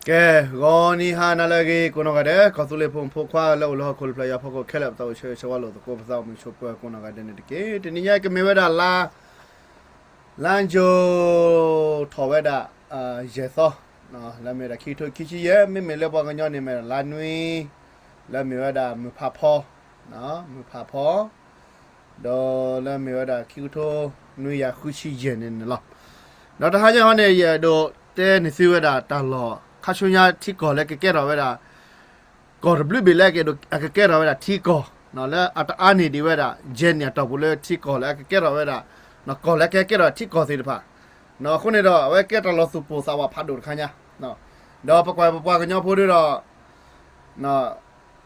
ကဲ, ဂီၤနံၤဟါနၤလၢအဂ့ၤ ကိးနီၢ်ဂၤဒဲး ကီၢ်သူလ့ၤဖိမုၣ်ဖိခွါလၢအိၣ်လၢဟီၣ်ခိၣ်လၢဖျၢၣ်ယွၤဖီခိၣ်ခဲလၢာ် ပသးအိၣ်ဆၢဂ့ၤဆၢဝါလိာ်သကိး ပသးအိၣ်မုာ်ဆိးပၢၤကိးနီၢ်ဂၤဒဲးန့ၣ်တက့ၢ်. တနံၤညါကမ့ၢ်ဝဲဒၣ်လါ လါယူၤ ထီၣ်ဝဲဒၣ် ယဲၢ်သီ, လၢမ့ၢ်ဝဲဒၣ်ခံကထိခံဆံယဲၢ်, မ့မ့ၢ်လၢပှၤကညီန့ၣ်မ့ၢ်ဒၣ်လါနွံ, လၢမ့ၢ်ဝဲဒၣ်မုၢ်ဖးဖီ, မုၢ်ဖးဖီ ဒီးလၢမ့ၢ်ဝဲဒၣ်ခံကထိနွံကယၤဃုဆံယဲၢ်န့ၣ်န့ၣ်လီၤ. ဒီးတဟါညါဟီန့ၣ် ယအဲၣ်ဒိးတဲန့ၢ်သုဝဲဒၣ်တၢ်လီၢ် ခါဆူညါထံကီၢ်လၢကကဲထီၣ်ဝဲဒၣ် ကီၢ်တဘျုးဘ့ၣ်လၢအကကဲထီၣ်ဝဲဒၣ်ထံကီၢ်, လၢအတအါန့ၢ်ဒံးဝဲဒၣ် ယဲၢ်နံၣ်အတီၢ်ပူၤလၢထံကီၢ်လၢအကကဲထီၣ်ဝဲဒၣ် ကီၢ်လၢကကဲထီၣ်ထံကီၢ်သ့ၣ်တဖၣ်, အဃိန့ၣ်ဒီး အဝဲကဲတၢ်လီၤသူၣ်ပိၢ်သးဝးဖးဒိၣ်တခါညါ, ဒီးပကွၢ်ပပှၤကညီဖိဒီး ဒ်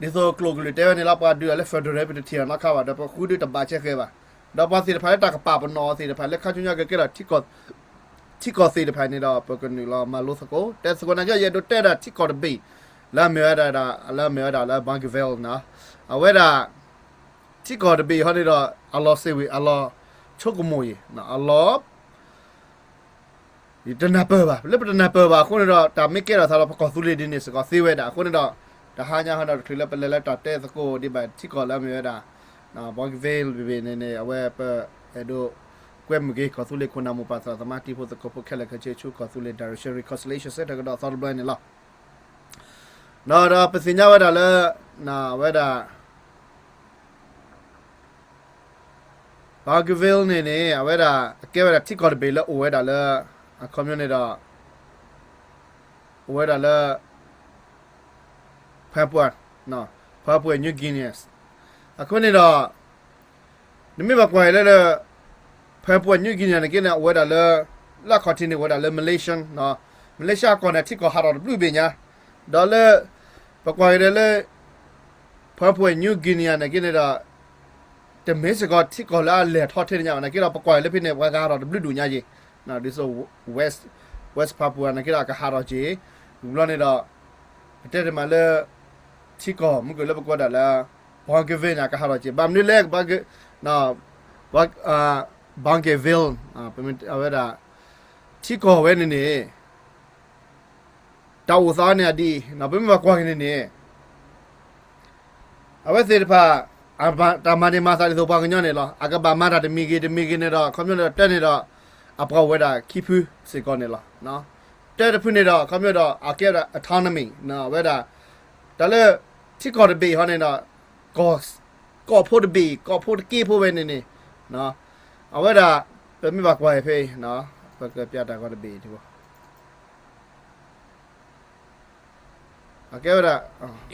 သိးကျိာ်ကလုာ်တဲဝဲန့ၣ်လီၤ ပှၤဒုးအီၤလၢ federal ပတထံၣ်အီၤနီတခါဘၣ် ဒီးပဃုဒုးတဘၣ်ဆဲဃဲၤဘၣ်, ဒီးပှၤသ့ၣ်တဖၣ်လၢတၢ်ကပာ်ပနီၣ်အီၤသ့ၣ်တဖၣ်လၢခါဆူညါကကဲထီၣ် ထံကီၢ်သ့ၣ်တဖၣ်န့ၣ်ဒီး ပကနုာ်လီၤမၤလိသကိး တဲသကိးနာ်က့ ယအဲၣ်ဒိးတဲဒၣ်ထံကီၢ်တဘ့ၣ် လၢအမ့ၢ်ဝဲဒၣ် လၢအမ့ၢ်ဝဲဒၣ်လၢ Bougainville န့ၣ်, အဝဲဒၣ် ထံကီၢ်တဘ့ၣ်ဟီန့ၣ်ဒီး အလီၤစ့ၢ်ဝံၤ အလီၤဆိကမိၣ်အံၤ အလီၤ တနၢ်ပၢၢ်ဘၣ်, လၢပတနၢ်ပၢၢ်ဘၣ်အဃိန့ၣ်ဒီး တၢ်မ့ၢ်ကဲထီၣ်သးဒီး ပကီၢ်သူလ့ၤဒ်န့ၣ်စ့ၢ်ကီးသ့ဝဲဒၣ်အဃိန့ၣ်ဒီး တဟါညါဟီဒီး တချုးလၢပလဲၤလၢတၢ်တဲသကိးဒံးဘၣ် ထံကီၢ်လၢအမ့ၢ်ဝဲဒၣ် Bougainville ဘ့ၣ်ဘ့ၣ်န့ၣ်န့ၣ် အဝဲပအဲၣ်ဒိးကွဲမုာ်က့ၤ ကီၢ်သူလ့ၤခိၣ်နၢ်မိၢ်ပၢ်သရၣ်သမါတံၤဖိသကိးဖိခဲလၢာ်ခဲဆ့ဆူ ကီၢ်သူလ့ၤ Direction Reconciliation Centre ကဒီးသီတဘျီန့ၣ်လီၤ. ဒီး ဒီးပသ့ၣ်ညါဝဲဒၣ်လၢ အဝဲဒၣ် Bougainville န့ၣ်န့ၣ် အဝဲဒၣ် အကဲဝဲဒၣ်ထံကီၢ်တဘ့ၣ်လၢအိၣ်ဝဲဒၣ်လၢ အခီပညီန့ၣ်ဒီး အိၣ်ဝဲဒၣ်လၢ Papua, Papua New Guinea အဃိန့ၣ်ဒီး နမ့ၢ်ဘၣ်ကွၢ်အံၤလၢ Papua New Guinea န့ၣ်က့န့ၣ် အိၣ်ဝဲဒၣ်လၢ လၢအခီၣ်ထံးန့ၣ် အိၣ်ဝဲဒၣ်လၢ Malaysia, Malaysia အကီၢ်န့ၣ် ထံကီၢ်ဟးထီၣ်တဘျုးဘ့ၣ်ညါ, ဒီးလၢ ပကွၢ်က့ၤဒီးလၢ Papua New Guinea န့ၣ်က့န့ၣ်ဒီး တမ့ၢ်စ့ၢ်ကီးထံကီၢ်လၢအလဲၤထီၣ်ထဲန့ၣ်ညါဘၣ် နာ်က့ဒီး ပကွၢ်အံၤလၢဖဲန့ၣ် ပှၤကဟးထီၣ်တဘျုးဒူၣ်ညါက့ၤ, ဒ်သိး West, West Papua န့ၣ်က့ဒီး ကဟးထီၣ်က့ၤ, တဘျီန့ၣ်ဒီး ပတဲတမးလၢ ထံကီၢ်မုၢ်ကၢၢ်လၢပကွၢ်ဒၣ်လၢ Bougainville န့ၣ် ကဟးထီၣ်က့ၤ ဘၣ်မနုၤလဲၣ် Bougainville အဝဲဒၣ် ထံကီၢ်ဝဲန့ၣ်န့ၣ် တၢ်အိၣ်သးန့ၣ်အဒ်အံၤ ပမ့ၢ်ဘၣ်ကွၢ်က့ၤန့ၣ်န့ၣ် အဝဲသ့ၣ်တဖၣ် တၢ်မၤန့ၢ်မၤသးဒ်သိးပှၤကညီန့ၣ်လီၤ. အကဘၣ်မၤတၢ်တမံၤဂ့ၤတမံၤဂ့ၤန့ၣ်ဒီး ခီပညီဒီးတၢ်န့ၣ်ဒီး အပှၤအိၣ်ဝဲဒၣ်ခံဖုစ့ၢ်ကီးန့ၣ်လီၤ. တၢ်တဖုန့ၣ်ဒီး ခီပညီဒီး အကဲဝဲဒၣ် autonomy အဝဲဒၣ် တၢ်လၢ ထံကီၢ်တဘ့ၣ်ဟီန့ၣ်ဒီး ကီၢ်ဖိတဘ့ၣ် ကီၢ်ဖိတက့ဖိဝဲန့ၣ်န့ၣ် အဝဲဒၣ် ပမ့ၢ်ဘၣ်ကွၢ်အံၤဖဲအံၤ ပကပျးတၢ်ဂီၤတဘ့ၣ်အံၤ အကဲဝဲဒၣ်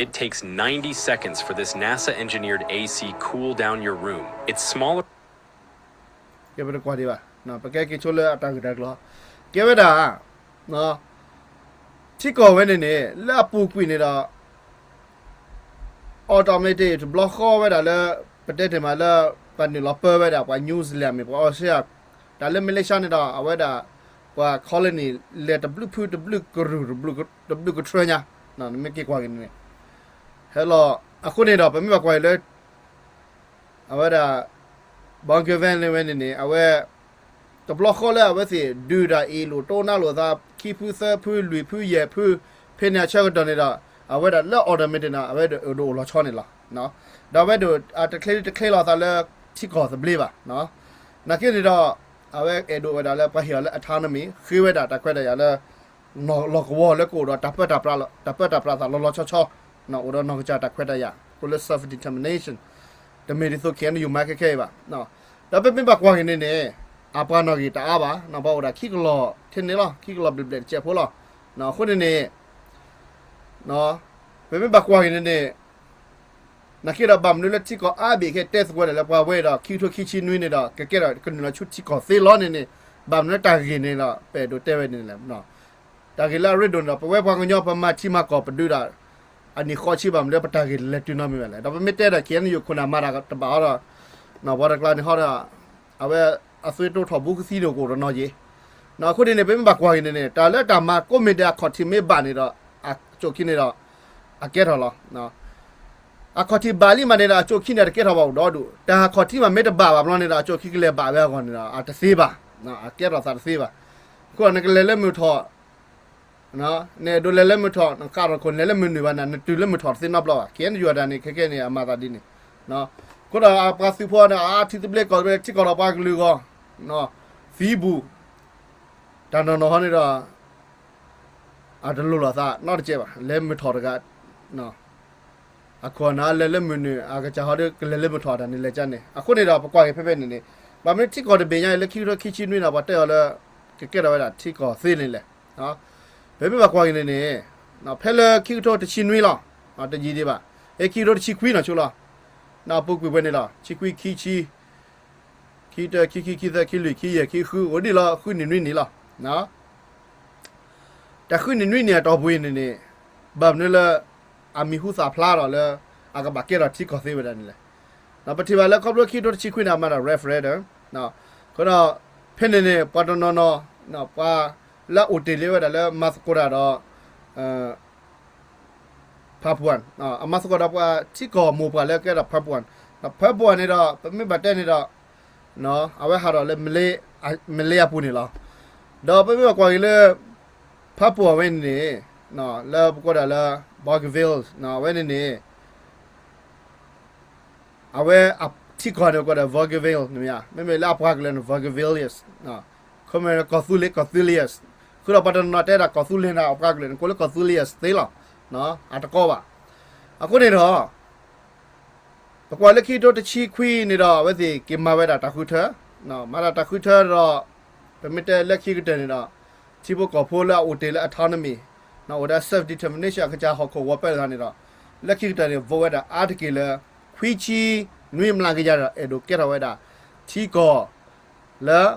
It takes ninety seconds for this NASA engineered A C cool down your room. It's smaller ကဲပတကွၢ်ဒံးဘၣ် ပကဲက့ၤဆိလၢအတၢ်ဂ့ၢ်တၢ်ကျိၤ ကဲဝဲဒၣ် ထံကီၢ်ဝဲန့ၣ်န့ၣ် လၢအပူၤကွံာ်န့ၣ်ဒီး automatic တဘျီဃီဝဲဒၣ်လၢ ပတဲတ့ၢ်မးလၢ ပှၤနုာ်လီၤပၢဝဲဒၣ် ပှၤ New Zealand မ့ၢ်ပှၤ Australia တၢ်လၢ Malaysia န့ၣ်ဒီး အဝဲဒၣ် ပှၤ colony လဲၤတဘျုးဖုတဘျုးကရူၢ် တဘျုးကထြၢညါ, နမ့ၢ်က့ၤကွၢ်က့ၤန့ၣ်န့ၣ်, ဟဲလီၤ. အဃိန့ၣ်ဒီး ပမ့ၢ်ဘၣ်ကွၢ်အံၤလၢ အဝဲဒၣ် Bougainville န့ၣ်ဝဲန့ၣ်န့ၣ် အဝဲ တဘျီဃီလၢအဝဲသ့ၣ်ဒုးတၢ်အ့ၣ်လိာ်တိၢ်နါလိာ်သး ခံဖုသၢဖုလွံၢ်ဖုယဲၢ်ဖု ဖဲန့ၣ်အဆၢကတီၢ်န့ၣ်ဒီး အဝဲဒၣ်လၢ automatic န့ၣ် အဝဲဒၣ်အိၣ်လီၤဆီန့ၣ်လီၤ. ဒီးအဝဲဒၣ်တချ့တချ့လီၤသးလၢထံကီၢ်သဘျ့ဘၣ်. နာ်က့န့ၣ်ဒီး အဝဲအဲၣ်ဒိးဝဲဒၣ်လၢပှၤဟ့ၣ်အီၤလၢ autonomy ဃ့ဝဲဒၣ်တၢ်ခွဲးတၢ်ယာ်လၢ လီၢ်ကဝီၤလၢကအိၣ်ဒီးတၢ်ပၢတၢ်ပြးသးလီၤလီၤဆီဆီ, အိၣ်ဒီးနီၢ်ကစၢ်တၢ်ခွဲးတၢ်ယာ် ကိးလၢ self determination, တမ့ၢ်ဒ်သိး KNU မၤခဲခဲအံၤဘၣ်. ဒီးပမ့ၢ်ဘၣ်ကွၢ်က့ၤန့ၣ်န့ၣ် အပှၤနီၣ်ဂံၢ်တအါဘၣ်, ပှၤအိၣ်ဒၣ်ခံကလီၢ်ထဲန့ၣ်လီၤ, ခံကလီၢ်ဘျဲၣ်ဘျဲၣ်တစဲးဖိလီၤ. အဃိန့ၣ်န့ၣ် ပမ့ၢ်ဘၣ်ကွၢ်က့ၤန့ၣ်န့ၣ် နာ်က့ဒီးဘၣ်မနုၤလၢထံကီၢ်အါဘ့ၣ်ခဲတဲသကိးဒၣ်လၢပှၤဝဲဒီး ခံကထိခံဆံနွံန့ၣ်ဒီး ကကဲထီၣ်ကနုာ်လီၤဆူထံကီၢ်သ့လီၤန့ၣ်န့ၣ်, ဘၣ်မနုၤတၢ်ဂ့ၢ်န့ၣ်ဒီး ပအဲၣ်ဒိးတဲဝဲန့ၣ်လဲၣ်. တၢ်ဂ့ၢ်လၢအရ့ဒိၣ်န့ၣ်ဒီး ပဝဲပှၤကညီပမၤထံမၤကီၢ်ပဒုးဒၣ် အနံၣ်ဃီဆံဘၣ်မနုၤလၢပတၢ်ဂ့ၢ်လဲၤတုၤနီတမံၤဘၣ်လဲၣ်. ဒီးပမ့ၢ်တဲဒၣ် KNU ခိၣ်နၢ်မၤတၢ်တဘၣ်အီၤဒီး ပှၤတကျါန့ၣ်ဟီဒီး အဝဲအသွံၣ်တိၢ်ထီၣ်ဘူးကသံန့ၣ်ကအိၣ်တနီၤက့ၤ. အဃိန့ၣ်န့ၣ် ပမ့ၢ်ဘၣ်ကွၢ်က့ၤန့ၣ်န့ၣ် တၢ်လၢတၢ်မၤကိးမံၤဒဲးအခီၣ်ထံးမ့ၢ်ဘၣ်န့ၣ်ဒီး အကိၣ်ခံန့ၣ်ဒီး အကဲထီၣ်လီၤ. အခီၣ်ထံးဘၣ်လံမးန့ၣ်ဒီး အကိၣ်ခံန့ၣ်တကဲထီၣ်ဘၣ်အိၣ်ဒီဒူၣ်, တၢ်အခီၣ်ထံးမးမ့ၢ်တဘၣ်ဘၣ်ဘျီန့ၣ်ဒီး အကိၣ်ခံကလဲၤဘၣ်ဝဲအဂီၢ်န့ၣ်ဒီး အတသ့ဘၣ်, အကဲထီၣ်သးတသ့ဘၣ်. အဃိဒီးနကလဲၤလၢမုၢ်ထီၣ် နအဲၣ်ဒိးလဲၤလၢမုၢ်ထီၣ် နဃၣ်ထီၣ်ခိၣ်နလဲၤလၢမုၢ်နုာ်ဘၣ်န့ၣ် နတုၤလၢမုၢ်ထီၣ်တသ့နီတဘျီဘၣ်. ကဲန့ၣ်ယွၤဒၣ်န့ၣ် ခဲကဲန့ၣ် အမၤသးဒ်န့ၣ်. အဃိဒီးအပှၤသုးဖိန့ၣ် အထံသဘျ့ကီၢ်သဘျ့ ထံကီၢ်ဒီးပှၤကလုာ်အဂီၢ် သံဘူး တၢ်နီၢ်နီၢ်ဟီန့ၣ်ဒီး အတလိၣ်လိာ်သးနီတစဲးဘၣ်, လဲၤမုၢ်ထီၣ်တဂၤ အခိၣ်အနၢ်လဲၤလၢမုၢ်နုာ် အကစၢ်ဟီဒီးကလဲၤလၢမုၢ်ထီၣ်တၢ်န့ၣ်လဲၤကၢ်န့ၣ်. အဃိန့ၣ်ဒီး ပကွၢ်က့ၤဖဲဖဲန့ၣ်န့ၣ် ဘၣ်မနုၤထံကီၢ်တဘ့ၣ်ညါအံၤလၢခံကထိခံဆံနွံန့ၣ် ပှၤတဲအီၤလၢ ကကဲထီၣ်ဝဲဒၣ်ထံကီၢ်သ့န့ၣ်လဲၣ်. ပမ့ၢ်ဘၣ်ကွၢ်က့ၤန့ၣ်န့ၣ် ဖဲလၢခံကထိတဆံနွံလီၤ, တယံာ်ဒံးဘၣ်, အ့ ခံကထိတဆံခွံနီၢ်ဆိလီၤ. ပူၤကွံာ်ဝဲန့ၣ်လီၤ, ဆံခွံ ခံဆံ ခံတၢ ခံခံ ခံသၢ ခံလွံၢ် ခံယဲၢ် ခံဃု အိၣ်ဒံးလီၤ ဃုနံၣ်နွံနံၣ်လီၤ. တၢ်ဃုနံၣ်နွံနံၣ်အတီၢ်ပူၤအံၤန့ၣ်န့ၣ် ဘၣ်မနုၤလၢ အမံၤဟူသၣ်ဖျါထီၣ်လၢ အကဘၣ်ကဲထီၣ်ထံကီၢ်သ့ဝဲဒၣ်န့ၣ်လဲၣ်. ပထံၣ်ဘၣ်လၢခီဖျိခံကထိတဆံခွံန့ၣ် အမၤတၢ် referendum, အဃိဒီး ဖဲန့ၣ်န့ၣ် ပှၤတနီၤနီၤ ပှၤလၢအအိၣ်တ့ၢ်လံဝဲဒၣ်လၢမၤသကိးတၢ်ဒီး Papuan, အမၤသကိးဒီးပှၤထံကီၢ်မိၢ်ပှၢ်လၢကဲဒီး Papuan, Papuan န့ၣ်ဒီး ပမ့ၢ်ဘၣ်တဲန့ၣ်ဒီး အဝဲဟးထီၣ်လၢ မလ့အပူၤန့ၣ်လီၤ. ဒီးပမ့ၢ်ဘၣ်ကွၢ်က့ၤလၢ Papuan ဝဲန့ၣ်န့ၣ် လၢပကိးဒၣ်လၢ Bougainville အဝဲန့ၣ်န့ၣ် အဝဲအထံကီၢ်န့ၣ် ကိးဒၣ် Bougainville န့ၣ်မ့ၢ်ဧါ, မ့မ့ၢ်လၢအပှၤကလုာ်န့ၣ် Bougainvilleans, ခီမ့ၢ်ကီၢ်သူလ့ၤ Kayculeans, ဃုာ်ဒီးပှၤတနီၤနီၤတဲဒၣ်ကီၢ်သူလ့ၤန့ၣ် အပှၤကလုာ်န့ၣ် ကိးလၢ Kayculeans သ့လီၤ, အတကီဘၣ်. အဃိန့ၣ်ဒီး ပကွၢ်လၢခံကထိတဆံခွံန့ၣ်ဒီး အဝဲသ့ၣ်က့ၤမၤဝဲဒၣ်တၢ်ဃုထၢ, မၤဒၣ်တၢ်ဃုထၢဒီး ပမ့ၢ်တဲလၢခံကတၢၢ်န့ၣ်ဒီး ထံဖိကီၢ်ဖိလၢအအိၣ်တ့ၢ်လၢ autonomy, အိၣ်ဒီး self determination အကစၢ်ဟီၣ်ခိၣ်ဂီၤပၢလီၤသးန့ၣ်ဒီး လၢခံကတၢၢ်န့ၣ် vote ဝဲဒၣ်အါတက့ၢ်လၢ ခွံဆံနွံမျးကယၤဒီး အဲၣ်ဒိးကဲထီၣ်ဝဲဒၣ် ထံကီၢ် လၢ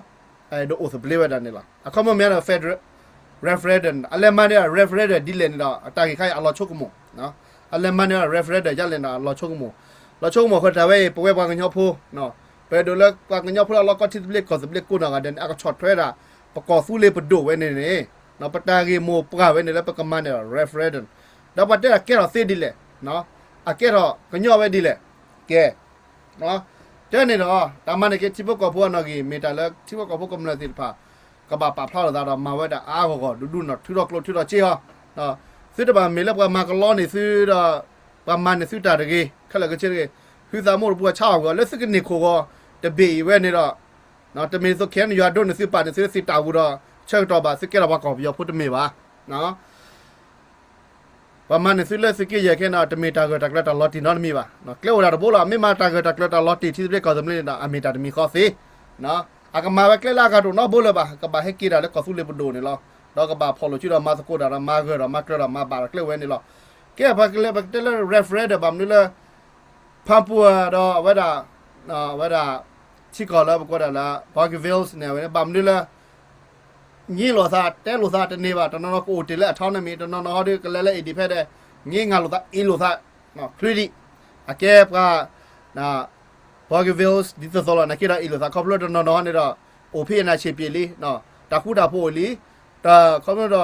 အဲၣ်ဒိးအိၣ်သဘျ့ဝဲဒၣ်န့ၣ်လီၤ. အခီပညီမ့ၢ်ဒီး federal referendum အလဲၤမၤန့ၢ် referendum ဒ်လဲၣ်န့ၣ်ဒီး အတၢ်ဂ့ၢ်ခါအံၤအလီၤဆိကမိၣ်, အလဲၤမၤန့ၢ် referendum ဒ်လဲၣ်န့ၣ်ဒီး အလီၤဆိကမိၣ်, လီၤဆိကမိၣ်ဃိတၢ်ဝဲအံၤ ပဝဲပှၤကညီဖိ ပအဲၣ်ဒိးလၢပှၤကညီဖိလၢအလီၢ်ကီၢ်ထံသဘျ့ကီၢ်သဘျ့ကိးနီၢ်ဂၤဒဲးန့ၣ် အကဆီၣ်ထွဲဒၣ် ပကီၢ်သူလ့ၤပဒိၣ်ဝဲန့ၣ်န့ၣ် ပတၢ်ဂ့ၢ်မိၢ်ပှၢ်ဝဲန့ၣ်လၢပကမၤန့ၢ်ဒီး referendum ဒီးပှၤတဲဒၣ်ကဲထီၣ်သ့ဒ်လဲၣ်, အကဲထီၣ်ကညီဝဲဒ်လဲၣ်, ကဲ တဲန့ၣ်ဒီး တၢ်မၤန့ၢ်က့ၤထံဖိကီၢ်ဖိအနီၣ်ဂံၢ် မ့ၢ်တၢ်လၢထံဖိကီၢ်ဖိကမျၢၢ်သ့ၣ်တဖၣ် ကဘၣ်ပာ်ဖျါလိာ်သးဒီးမၤဝဲဒၣ်အါဂီၢ်ဂီၢ်ဒူဒူနီၢ် ထုးထီၣ်ကျိထုးထီၣ်စ့အီၤ, သုတဘၣ်မ့ၢ်လၢပှၤမၤကလီန့ၢ်သုဒီး ပှၤမၤန့ၢ်သုတၢ်တဂ့ၤ ခဲလၢာ်ကဆ့တဂ့ၤ, ဟုသးမိၢ်တပှၤဆါအီၣ်ကွံာ်အီၤလၢသုကန့ၢ်ခိၣ်ဂီၤ တဘ့ၣ်အံၤဝဲန့ၣ်ဒီး တမ့ၢ်သိးခဲန့ၣ်ယွၤဒိးန့ၢ်သုပာ်န့ၢ်သုလၢသုတၢ်အူဒီး ဆၢကတီၢ်ဘၣ်သုကဲထီၣ်ပှၤကီၢ်ပယီၤဖိတမ့ၢ်ဘၣ်. ပှၤမၤန့ၢ်သုလၢသုးက့ယဲၢ်ခဲန့ၣ် တမ့ၢ်တၢ်ဂၢၢ်တၢ်ကျၢၤတၢ်လီၤတံၢ်နီတမံၤဘၣ်. ကျဲအိၣ်ဒၣ်တဘိလီၤ. မ့ၢ်မၤတၢ်ဂၢၢ်တၢ်ကျၢၤတၢ်လီၤတံၢ်ထံသဘျ့ကီၢ်သဘျ့န့ၣ်ဒီး အမ့ၢ်တၢ်တမံၤဃီသ့. အကမၤဝဲကျဲလၢအဂၤတအိၣ်နီတဘိလၢၤဘၣ်. ကဘၣ်ဟဲက့ၤတၢ်လၢကီၢ်သူလ့ၤပဒိၣ်န့ၣ်လီၤ. ဒီးကဘၣ်ဖီၣ်လိာ်စုဒီးမၤသကိးတၢ်ဒီးမၤဂၢၢ်ဒီးမၤကျၢၤဒီးမၤဘၣ်ဒီးကျဲဝဲန့ၣ်လီၤ. ကဲပှၤကလဲၤပကတဲလၢ referendum ဘၣ်မနုၤလၢ ဖၣ်ပူၣ်ဒီးအဝဲဒၣ် အဝဲဒၣ် ထံကီၢ်လၢပကိးဒၣ်လၢ Bougainville န့ၣ် အဝဲန့ၣ် ဘၣ်မနုၤလၢ ငြင်းလိာ်သး တဲလိာ်သးတန့ၢ်ဘၣ်. တနီၤနီၤကအိၣ်တ့ၢ်လၢ autonomy တနီၤနီၤဟီဒီးကလဲၤလၢ independent ငြင်းငါလိာ်သး အ့ၣ်လိာ်သး ချ့ဒံး အကဲပှၤ Bougainville ဒ်သိးသိးလီၤ. နာ်က့ဒီးအ့ၣ်လိာ်သးခီဖျိတနီၤနီၤဟီန့ၣ်ဒီး အိၣ်ဖဲအနၢ်ဆံးပျ့ၤလံ တၢ်ဃူတၢ်ဖိးအိၣ်လံ, တၢ်ခီဖျိဒီး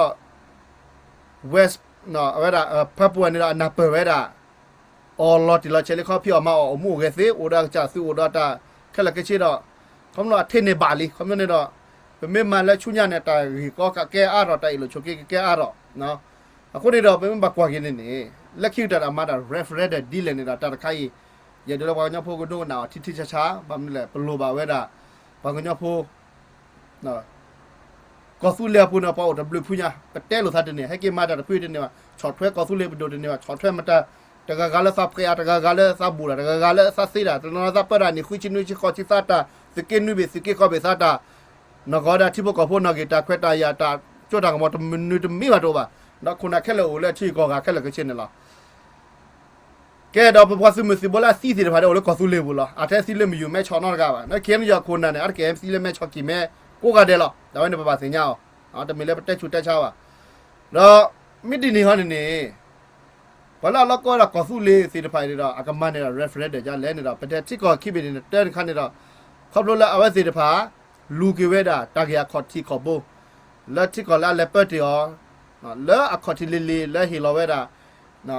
West အဝဲဒၣ် Papua န့ၣ်ဒီး အနၢ်ပၢၢ်ဝဲဒၣ် အီၣ်လီၤတံၢ်လီၤဆဲးလံ ခီဖံးအီၣ်မၤအီၣ် အိၣ်မူအိၣ်ဂဲၤသ့ အိၣ်ဒီးအကစၢ်သုး အိၣ်ဒီးတၢ်ခဲလၢာ်ခဲဆ့ဒီး ခီဖျိအထံၣ်န့ၢ်ဘၣ်လံ ခီဖျိန့ၣ်ဒီး ပမ့ၢ်မၤလၢဆူညါန့ၣ် တၢ်ဂ့ၢ်ကီကကဲအါထီၣ် တၢ်အ့ၣ်လိာ်ဆိးက့ကကဲအါထီၣ် အဃိန့ၣ်ဒီး ပမ့ၢ်ဘၣ်ကွၢ်က့ၤန့ၣ်န့ၣ် လၢခံကတၢၢ်ဒီးအမၤတၢ် referendum ဒ်လဲၣ်န့ၣ်ဒီး တၢ်တခါအံၤ ယအဲၣ်ဒိးလၢပှၤကညီဖိကဒိကနၣ်အီၤထံထံဆးဆး ဘၣ်မနုၤလဲၣ် ပလိၣ်ဘၣ်ဝဲဒၣ် ပှၤကညီဖိ ကီၢ်သူလ့ၤအပူၤန့ၣ် ပှၤအိၣ်တဘျုးဖုညါ ပတဲလိာ်သးတန့ၢ် ဟဲက့ၤမၤတၢ်တဖုတန့ၢ်ဘၣ် ဆီၣ်ထွဲကီၢ်သူလ့ၤပဒိၣ်တန့ၢ်ဘၣ် ဆီၣ်ထွဲမတၤ တဂၤဂၤလၢသးဖှဲးဧါ တဂၤဂၤလၢသးဘူၣ်တၢ် တဂၤဂၤလၢသးသ့တၢ် တနီၤသးပၢတၢ်နံၣ်ဃုဆံနွံဆံဃိးဆံသးတၢ် သုးက့နွံဘ့ၣ် သုးက့ဃိးဘ့ၣ်သးတၢ် နီၢ်ကီၢ်ဒၣ်ထံဖိကီၢ်ဖိနီၢ်ဂ့ၢ် တၢ်ခွဲးတၢ်ယာ် တၢ်ကၠိတၢ်ကမီၤ တမနုၤတမံၤဘၣ်တအိၣ်ဘၣ် ဒီးခိၣ်နၢ်ခဲလၢာ်အိၣ်လၢထံဂုၤကီၢ်ဂၤခဲလၢာ်ခဲဆ့န့ၣ်လီၤ. ကဲဒီးပပှၤသုးမုၢ်သံၣ်ဘိလၢအသံသ့ၣ်တဖၣ်ဒီးအိၣ်လၢကီၢ်သူလ့ၤပူၤလီၤ. အတသံလၢမယူၤမဲဆီးနီတဂၤဘၣ်. နကဲနယီၤခိၣ်နၢ်န့ၣ် အတကဲသံလၢမဲဆီးကံၤမဲကိးဂၤဒဲးလီၤ. အဝဲန့ၣ်ပဘၣ်သ့ၣ်ညါအီၤ, တမ့ၢ်လၢပတဲဆူးတဲဆါဘၣ်. ဒီးမ့ၢ်ဒ်န့ၣ်ဟီန့ၣ်န့ၣ် ပှၤလၢအလီၢ်ကီဝဲဒၣ်ကီၢ်သူလ့ၤသ့ၣ်တဖၣ်အံၤန့ၣ်ဒီး အကမၤန့ၢ်ဒီး referendum ဒ်လဲၣ်န့ၣ်ဒီး ပတဲထံကီၢ်ခံဘ့ၣ်န့ၣ် တၢ်တခါန့ၣ်ဒီး ခီဖျိလၢအဝဲသ့ၣ်တဖၣ် လူၤက့ၤဝဲဒၣ်တၢ်ဂ့ၢ်အခီၣ်ထံးခီၣ်ဘိ လၢထံကီၢ်လၢအလဲၤပၢတ့ၢ်အီၤ လၢအခီၣ်ထံးလံၤလံၤ လၢဟ့ၣ်လီၤဝဲဒၣ်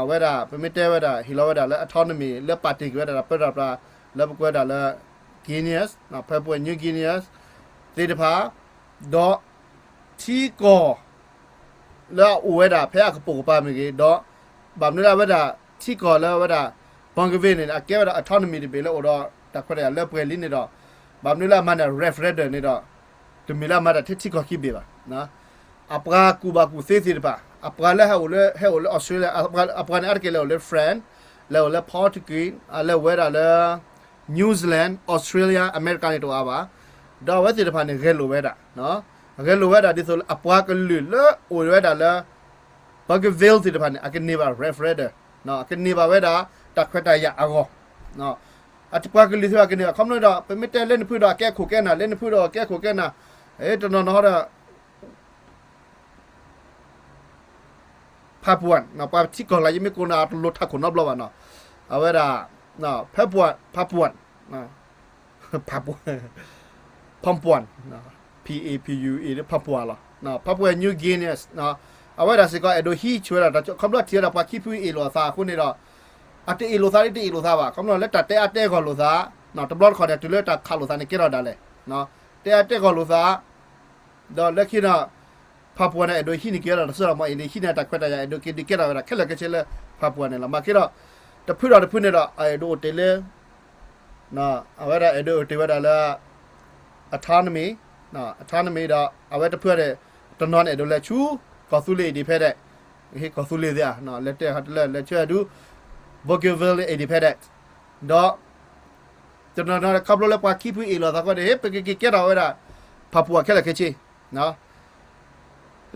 ဝဲဒၣ် ပမ့ၢ်တဲဝဲဒၣ် ဟ့ၣ်လီၤဝဲဒၣ်လၢ autonomy လၢပာ်တ့ၢ်က့ၤဝဲဒၣ်တၢ်ပၢတၢ်ပြး လၢပကွဲးဒၣ်လၢ Guineas, Papua New Guineas သ့ၣ်တဖၣ် ဒီးထံကီၢ် လၢအအိၣ်ဝဲဒၣ်ဖဲအကပိာ်ကပၤမ့ၢ်ဂ့ၤ, ဒီးဘၣ်မနုၤလၢအဝဲဒၣ် ထံကီၢ်လၢအဝဲဒၣ် Bougainville န့ၣ် အကဲဝဲဒၣ် autonomy တဘ့ၣ်လၢအိၣ်ဒီးတၢ်ခွဲးတၢ်ယာ်လၢပှဲၤလံန့ၣ်ဒီး ဘၣ်မနုၤလၢအမၤန့ၢ် referendum န့ၣ်ဒီး တမ့ၢ်လၢအမၤတၢ်ထဲထံကီၢ်ခံဘ့ၣ်ဘၣ်. အပှၤကူၣ်ဘၣ်ကူၣ်သ့သ့ၣ်တဖၣ် အပှၤလၢဟဲအိၣ်လၢ ဟဲအိၣ်လၢ Australia အပှၤန့ၣ် အါတက့ၢ်လဲၤအိၣ်လၢ France, လဲၤအိၣ်လၢ Portugal, လဲၤဝဲဒၣ်လၢ New Zealand, Australia, America န့ၣ်တအိၣ်အါဘၣ်. ဒီးအဝဲသ့ၣ်တဖၣ်န့ၣ် ဂဲၤလိာ်ဝဲဒၣ် ဂဲၤလိာ်ဝဲဒၣ်ဒ်သိးလၢအပှၤကလုာ်လၢအိၣ်ဝဲဒၣ်လၢ Bougainville သ့ၣ်တဖၣ်န့ၣ် အကန့ၢ်ဘၣ် referendum, အကန့ၢ်ဘၣ်ဝဲဒၣ် တၢ်ခွဲးတၢ်ယာ်အဂီၢ်, အပှၤကလုာ်သ့ၣ်တဖၣ်ကန့ၢ်ဘၣ် ခီဖျိဒီး ပမ့ၢ်တဲလၢနဖုဒီးအကဲခိၣ်ကဲနၢ် လၢနဖုဒီးအကဲခိၣ်ကဲနၢ်, တနီၤနီၤဒီး Papuan, ပှၤထံကီၢ်လၢယမ့ၢ်ကိးနၢ် တလိၣ်ထးခိၣ်နီတဘျီဘၣ်နီၤ, အဝဲဒၣ် Papuan, Papuan, Papuan, Papuan, P A P U A Papuan လီၤ, Papua New Guineas, အဝဲဒၣ်စ့ၢ်ကီး အဲၣ်ဒိးဟံးဆူၣ်ဝဲဒၣ် ခီဖျိထံၣ်ဝဲဒၣ်ပှၤခံဖုအ့ၣ်လိာ်အသးအဃိန့ၣ်ဒီး အတအ့ၣ်လိာ်သးဒ်တအ့ၣ်လိာ်သးဘၣ်, ခီဖျိလၢတၢ်တဲအါတဲဂီၢ်လိာ်သး, တဘျီတခီၣ်န့ၣ် တုၤလၢတၢ်ခးလိာ်သးန့ၣ်ကဲထီၣ်ဒၣ်လဲာ်, တဲအါတဲဂီၢ်လိာ်သး ဒီးလၢခံဒီး Papua န့ၣ် အဲၣ်ဒိးဟံးန့ၢ်က့ၤဝဲဒၣ်တၢ်စိတၢ်ကမီၤအံၤန့ၣ် ဟံးန့ၢ်တၢ်ခွဲးတၢ်ယာ် အဲၣ်ဒိးက့ၤဒုးကဲထီၣ်ဝဲဒၣ်ခဲလၢာ်ခဲဆ့လၢ Papua န့ၣ်လီၤ. မ့ၢ်က့ၤဒီး တဖုဒီးတဖုန့ၣ်ဒီး အဲၣ်ဒိးအိၣ်တ့ၢ်လၢ အဝဲဒၣ်အဲၣ်ဒိးအိၣ်တ့ၢ်ဝဲဒၣ်လၢ autonomy, autonomy ဒီးအဝဲတဖုန့ၣ် တနီၤန့ၣ်အဲၣ်ဒိးလဲၤဆူ ကီၢ်သူလ့ၤ independent, ဟ့ၣ်ကီၢ်သူလ့ၤသ့ဧါ, လဲၤတဲဟီတလၢ လဲၤဆူဒူ Bougainville independent, ဒီး တနီၤနီၤခီဖျိလၢပှၤခံဖုအ့ၣ်လိာ်သးဃိန့ၣ် ဟ့ၣ် ပကက့ၤကဲထီၣ်ဝဲဒၣ် Papua ခဲလၢာ်ခဲဆ့,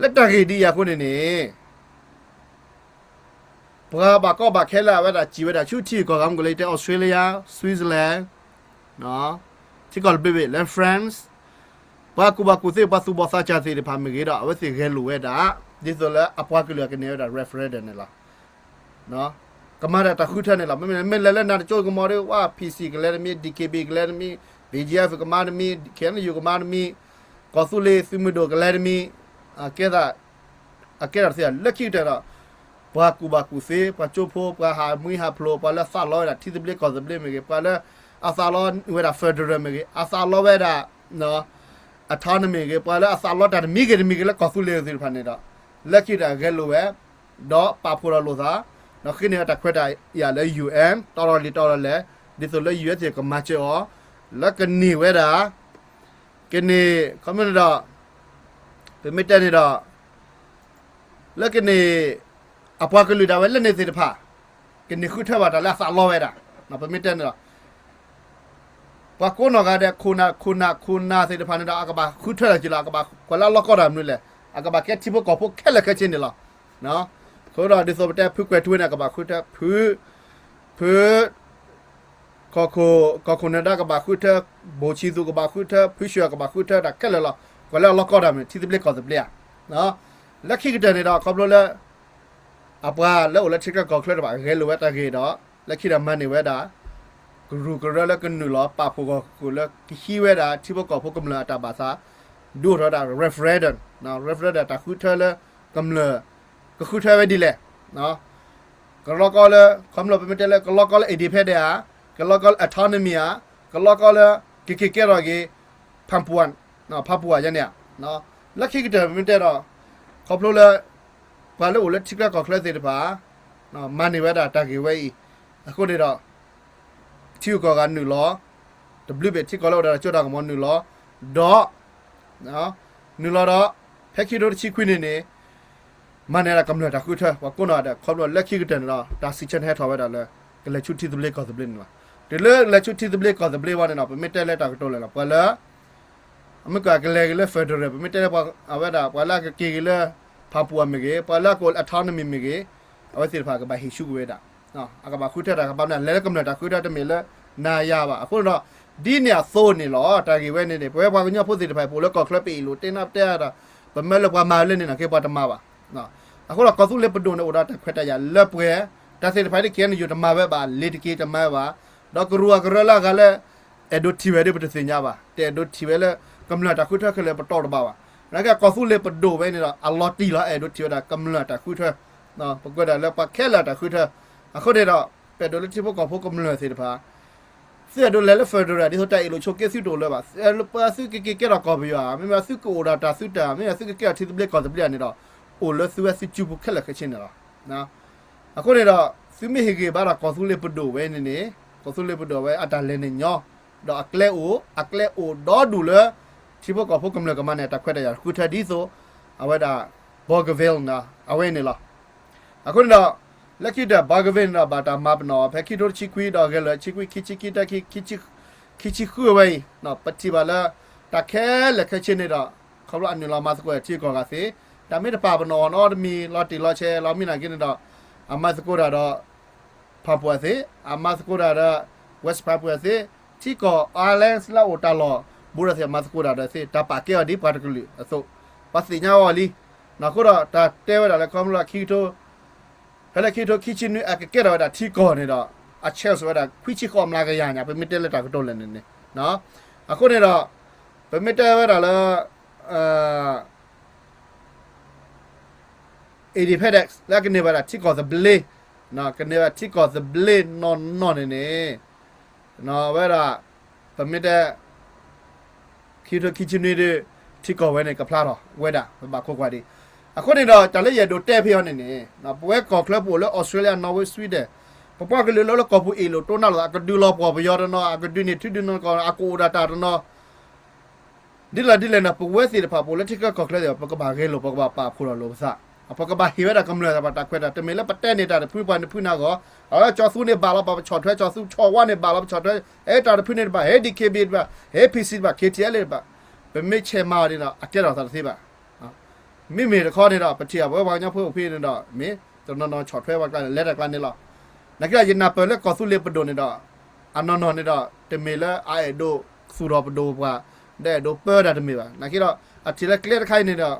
လၢတၢ်ဂ့ၢ်ဒ်အံၤအဃိန့ၣ်န့ၣ် ပှၤဘၣ်ကီဘၣ်ခဲလၢာ်အဝဲဒၣ်စံၣ်ဝဲဒၣ်ဆူထံဂုၤကီၢ်ဂၤမ့ၢ်ဂ့ၤ လၢတဲ Australia, Switzerland, ထံကီၢ်တဘ့ၣ်ဘ့ၣ်လၢ France, ပှၤကူၣ်ဘၣ်ကူၣ်သ့ ပှၤသူၣ်ဘီၣ်သးစၢ်သ့ၣ်တဖၣ်မ့ၢ်ဂ့ၤဒီး အဝဲသ့ၣ်ဂဲၤလိာ်ဝဲဒၣ် ဒ်သိးလၢအပှၤကလုာ်အကန့ၢ်ဝဲဒၣ် referendum န့ၣ်လီၤ. ကမၤတၢ်တၢ်ဃုထၢန့ၣ်လီၤ. မ့မ့ၢ်လဲၤလၢနၤတကၠိကမီၤဒီး ဝဲ P C ကလဲၤတမံၤ, D K B ကလဲၤတမံၤ, B G F ကမၤတမံၤ, K N U ကမၤတမံၤ, ကီၢ်သူလ့ၤသုးမုၢ်ဒိၣ်ကလဲၤတမံၤ, ကဲသး အကဲထီၣ်တသ့ လၢခံကတၢၢ်ဒီး ပှၤကူၣ်ဘၣ်ကူၣ်သ့, ပှၤကၠိဖိ, ပှၤဟးမံဟးဖျိး, ပှၤလၢသးလီဝဲဒၣ်ထံသဘျ့ကီၢ်သဘျ့မ့ၢ်ဂ့ၤ, ပှၤလၢအသးလီဝဲဒၣ် federal မ့ၢ်ဂ့ၤ, အသးလီဝဲဒၣ် autonomy မ့ၢ်ဂ့ၤ, ပှၤလၢအသးလီတၢ်တမံၤဂ့ၤတမံၤဂ့ၤလၢကီၢ်သူလ့ၤသ့ၣ်တဖၣ်န့ၣ်ဒီး လၢခံကတၢၢ်ဂဲၤလိာ်ဝဲ, ဒီးပာ်ဖှိၣ်ဒီးလိာ်သး, ဒီးဃ့န့ၢ်ဝဲတၢ်ခွဲးတၢ်ယာ်လၢ U N တီတီလံၤတီတီလဲၣ်, ဒ်သိးလၢ U N သ့ၣ်ကမၤစၢၤအီၤ, လၢကန့ၢ်ဝဲဒၣ် ကန့ၢ် ခီမ့ၢ်န့ၣ်ဒီး ပမ့ၢ်တဲန့ၣ်ဒီး လၢကန့ၢ် အပှၤကလုာ်ဒၣ်ဝဲလၢန့ၣ်သ့ၣ်တဖၣ် ကန့ၢ်ဃုထၢဘၣ်တၢ်လၢအသးလီဝဲဒၣ်, ပမ့ၢ်တဲန့ၣ်ဒီး ပှၤကိးနီၢ်ဂၤဒဲး ခိၣ်နၢ် ခိၣ်နၢ် ခိၣ်နၢ်သ့ၣ်တဖၣ်န့ၣ်ဒီး အကဘၣ်ဃုထၢလီၤက့ၤလီၤ, အကဘၣ်ကွၢ်လၢအလီၢ်ကီတၢ်မနုၤလဲၣ်, အကဘၣ်ကဲထံဖိကီၢ်ဖိခဲလၢာ်ခဲဆ့န့ၣ်လီၤ. အဃိဒီးဒ်သိးပတဲဖုကွဲၤထူဝ့န့ၣ် အကဘၣ်ဃုထၢ ဖု ဖု ကီၢ်ခိၣ် ကီၢ်ခိၣ်နၢၤဒါကဘၣ်ဃုထၢ, ဘိၣ်ဆံးသူၣ်ကဘၣ်ဃုထၢ, ဖုဆှၢကဘၣ်ဃုထၢ တၢ်ခဲလၢာ်လီၤ. ကွၢ်လၢအလီၢ်ကီတၢ်မနုၤ ထံသဘျ့ကီၢ်သဘျ့ဧါ. လၢခံကတၢၢ်န့ၣ်ဒီး ခီဖျိလၢ အပှၤလၢအိၣ်လၢထံချၢကီၢ်ချၢတဖၣ် ဂဲၤလိာ်ဝဲတၢ်ဂ့ၢ်ဒီး လၢခံဒီးမၤန့ၢ်ဝဲဒၣ် ကရူၢ်ကရၢလၢကနုာ်လီၤ ပာ်ဖှိၣ်ဂီၢ်ဃုာ်လၢကဟံးဝဲဒၣ် ထံဖိကီၢ်ဖိကမျၢၢ်အတၢ်ဘၣ်သး ဒုးအိၣ်ထီၣ်ဝဲဒၣ် referendum, referendum တၢ်ဃုထၢလၢ ကမျၢၢ် ကဃုထၢဝဲဒ်လဲၣ်, ကလီကီလၢ ခီဖျိပမ့ၢ်တဲလၢ ကလီကီလၢ independent ဧါ, ကလီကီလၢ autonomy ဧါ, ကလီကီလၢ ကက့ၤကဲထီၣ်က့ၤ ဖၣ်ပူၤ, ဖၣ်ပူၤဧါယဲန့ၣ်ဧါ, လၢခံကတၢၢ်ပမ့ၢ်တဲဒီး ခီဖျိလၢ ပှၤလၢအိၣ်လၢထံချၢကီၢ်ချၢသ့ၣ်တဖၣ် မၤန့ၢ်ဝဲဒၣ်တၢ်ဂ့ၢ်ဝဲအံၤ, အဃိန့ၣ်ဒီး ထံဂုၤကီၢ်ဂၤနုာ်လီၤ, တဘျုးဘ့ၣ်ထံကီၢ်လၢအိၣ်ဒီးတၢ်စိတၢ်ကမီၤနုာ်လီၤ, ဒီး နုာ်လီၤဒီး ဖဲခံကထိတဆံခွံန့ၣ်န့ၣ် မၤန့ၢ်ဒၣ်ကမျၢၢ်တၢ်ဃုထၢ ပှၤကိးနီၢ်ဂၤဒဲး ခီဖျိလၢခံကတၢၢ်န့ၣ်ဒီး တၢ်စံးဆၢန့ၣ်ဟဲထီၣ်ဝဲဒၣ်လၢ ကလဲၤဆူထံသဘျ့ကီၢ်သဘျ့န့ၣ်လီၤ. တုၤလၢလဲၤဆူထံသဘျ့ကီၢ်သဘျ့ဝဲန့ၣ်ဒီး ပမ့ၢ်တဲလၢတၢ်ကတိၤလဲၣ်လီၤ ပှၤလၢ အမ့ၢ်ကကလဲၤက့ၤလၢ federal ပမ့ၢ်တဲလၢပှၤအဝဲဒၣ် ပှၤလၢအကက့ၤက့ၤလၢ ဖၣ်ပူၤဧါမ့ၢ်ဂ့ၤ, ပှၤလၢအကအိၣ်လၢ autonomy မ့ၢ်ဂ့ၤ, အဝဲသ့ၣ်တဖၣ်ကဘၣ်ဟံးဆူၣ်ကွံာ်ဝဲဒၣ်, အကဘၣ်ဃုထၢတၢ်ကဘၣ်မနုၤ လဲၤလၢကမျၢၢ်တၢ်ဃုထၢတမ့ၢ်လၢ နၤယၤဘၣ်. အဃိန့ၣ်ဒီး ဒ်န့ၣ်အသိးန့ၣ်လီၤ တၢ်ဂ့ၢ်ဝဲန့ၣ်န့ၣ် ပဝဲပှၤကညီဖိသ့ၣ်တဖၣ် ပအိၣ်လၢကီၢ်ချၢပအ့ၣ်လိာ်တဲနၢ်တဲအါဒီး ပမၢလၢပှၤမၤလၢန့ၣ်နီၢ်ကီးပှၤတမၤဘၣ်. အဃိဒီးကီၢ်သူလ့ၤပဒိၣ်န့ၣ် အိၣ်ဒီးတၢ်ခွဲးတၢ်ယာ်လၢပှဲၤ, တၢ်သ့ၣ်တဖၣ်ဒ် KNU တမၤဝဲဘၣ်, လ့ၤတက့ၤတမၤဝဲဘၣ်, ဒီးကရူၢ်အကရၢလၢအဂၤလၢ အဲၣ်ဒိးထံၣ်ဝဲဒ်ပတသ့ၣ်ညါဘၣ်, တအဲၣ်ဒိးထံၣ်ဝဲလၢ ကမျၢၢ်တၢ်ဃုထၢခဲလၢာ်ပတီၢ်တဘၣ်ဘၣ်. နာ်က့ကီၢ်သူလ့ၤပဒိၣ်ဝဲန့ၣ်ဒီး အလီၤတံၢ်လီၤ အဲၣ်ဒိးထံၣ်ဝဲဒၣ်ကမျၢၢ်တၢ်ဃုထၢ, ပကွဲးဒၣ်လၢပှၤခဲလၢာ်တၢ်ဃုထၢ, အဃိန့ၣ်ဒီး ပအဲၣ်ဒိးလၢထံဖိကီၢ်ဖိကမျၢၢ်သ့ၣ်တဖၣ် သုအဲၣ်ဒိးလဲၤလၢ federal ဒ်သိးတၢ်အ့ၣ်လိာ်ဆိးက့သုတအိၣ်လၢၤဘၣ်, ပသုကက့ၤကဲထီၣ်ကီၢ်ပယီၤဧါ, မ့မ့ၢ်သုကအိၣ်ဒီးတၢ်သုတၢ်, မ့မ့ၢ်သုကကဲထီၣ်ထံသဘျ့ကီၢ်သဘျ့ဧါန့ၣ်ဒီး အိၣ်လၢသုဝဲသုစုပူၤခဲလၢာ်ခဲဆ့န့ၣ်လီၤ. အဃိန့ၣ်ဒီး သုမ့ၢ်ဟ့ၣ်ဂံၢ်ဘါဒီးကီၢ်သူလ့ၤပဒိၣ်ဝဲန့ၣ်န့ၣ်, ကီၢ်သူလ့ၤပဒိၣ်ဝဲအတၢ်လဲၤန့ၣ်ညီ, ဒီးအကျဲအိၣ်, အကျဲအိၣ်ဒီဒူၣ်လၢ ထံဖိကီၢ်ဖိကမျၢၢ်ကမၤန့ၢ်တၢ်ခွဲးတၢ်ယာ်ဃုထၢဒ်သိး အဝဲဒၣ် Bougainville န့ၣ် အဝဲန့ၣ်လီၤ. အဃိန့ၣ်ဒီး လၢခံကတၢၢ် Bougainville န့ၣ်ဒီး ဘၣ်တၢ်မၤပနီၣ်ဖဲခံကထိတဆံခွံဒီးဂဲၤလိာ်ဆံခွံ ခံဆံခံ တၢ ခံဆံဃုအဝဲအံၤ, ပထံၣ်ဘၣ်လၢ တၢ်ခဲလၢာ်ခဲဆ့န့ၣ်ဒီး ခီဖျိအနုာ်လီၤမၤသကိးထံကီၢ်ဂၤသ့, တၢ်မ့ၢ်တပာ်ပနီၣ်အီၤနီတမံၤ လီၤတံၢ်လီၤဆဲးလီၤမံနာ်က့န့ၣ်ဒီး အမၤသကိးတၢ်ဒီး ဖၣ်ပူၤသ့, အမၤသကိးတၢ်ဒီး West Papua သ့, ထံကီၢ် islands လၢအအိၣ်တၢ်လီၢ်ဘူးဒီးသ့ၣ် အမၤသကိးတၢ်ဒီးသ့ တၢ်ပာ်ကဲအီၤဒ်ပှၤတကလုာ်အသိး, ပှၤသ့ၣ်ညါအီၤလံ. အဃိဒီးတၢ်တဲဝဲဒၣ်လၢခီဖျိလၢခံကထိ ဖဲလၢခံကထိခံဆံနွံအကကဲထီၣ်ဝဲဒၣ်ထံကီၢ်န့ၣ်ဒီး အ chance ဝဲဒၣ် ခွံဆံဃိးမျးကယၤညါ ပမ့ၢ်တဲလၢတၢ်ကတိၤလဲၣ်န့ၣ်န့ၣ်, အဃိန့ၣ်ဒီး ပမ့ၢ်တဲဝဲဒၣ်လၢ independence လၢကန့ၢ်ဘၣ်ဒၣ်ထံကီၢ်သဘျ့, ကန့ၢ်ဘၣ်ထံကီၢ်သဘျ့နီၢ်နီၢ်န့ၣ်န့ၣ်, ဝဲဒၣ် ပမ့ၢ်တဲ ခံကထိခံဆံနွံဒီး ထံကီၢ်ဝဲန့ၣ်ကဖျါထီၣ်ဝဲဒၣ် ပဘၣ်ခိးကွၢ်ဒံး. အဃိန့ၣ်ဒီး တၢ်လၢယအဲၣ်ဒိးတဲဖဲအံၤန့ၣ်န့ၣ် ပဝဲကီၢ်ချၢပအိၣ်လၢ Australia, Norway, Sweden, ပပှၤကလုာ်လၢလၢကီၢ်ပူၤအ့ၣ်လိာ်တိၢ်နါလိာ်သး အကဒုးလီၤပှီၢ်ပယီၤတနီၤ, အကဒုးန့ၢ်ထံဒုးန့ၢ်ကီၢ်, အကအိၣ်ဒၣ်တၢ်တနီၤ ဒ်လဲၣ်ဒ်လဲၣ်န့ၣ် ပဝဲသ့ၣ်တဖၣ်ပအိၣ်လၢထံချၢကီၢ်ချၢသ့ၣ်တဖၣ် ပကဘၣ်ဂဲၤလိာ် ပကဘၣ်ပာ်ဖှိၣ်ထီၣ်လိာ်ပသး, ပကဘၣ်ဟ့ၣ်ဝဲဒၣ်ကမျၢၢ်သ့ၣ်တဖၣ်တၢ်ခွဲးတၢ်, တမ့ၢ်လၢပတဲန့ၢ်တၢ်တဖုပှၤန့ၣ်ဖုနၤဂီၢ်, အဝဲကၠီၤသူန့ၣ်ဘၣ်လီၤ ပှၤပဆီၣ်ထွဲကၠီၤသူ, ဆီၣ်ဝါန့ၣ်ဘၣ်လီၤ ပဆီၣ်ထွဲ, ဟဲတၢ်တဖုန့ၣ်တဘၣ်, ဟဲ DKB တဘၣ်, ဟဲ PC တဘၣ်, KTLA တဘၣ်, ပမ့ၢ်ဆဲးမၤအီၤန့ၣ်ဒီး အကဲထီၣ်သးတသ့ဘၣ်. မ့မ့ၢ်တခီန့ၣ်ဒီး ပထံၣ်အပဝဲပှၤကညီဖိအိၣ်ဖဲန့ၣ်ဒီး မ့ၢ်တနီၤနီၤဆီၣ်ထွဲပှၤကျါန့ၣ် လဲၤတၢ်ကျါန့ၣ်လီၤ. နာ်က့ဒီး ယနၢ်ပၢၢ်လၢကီၢ်သူလ့ၤပဒိၣ်န့ၣ်ဒီး အနီၢ်နီၢ်န့ၣ်ဒီး တမ့ၢ်လၢအအဲၣ်ဒိးသူၣ်ထီၣ်ပဒိၣ်ပှၤ, ဒီးအဲၣ်ဒိးပၢတၢ်တမ့ၢ်ဘၣ်. နာ်က့ဒီး အထံၣ်လၢကျဲတခါအံၤန့ၣ်ဒီး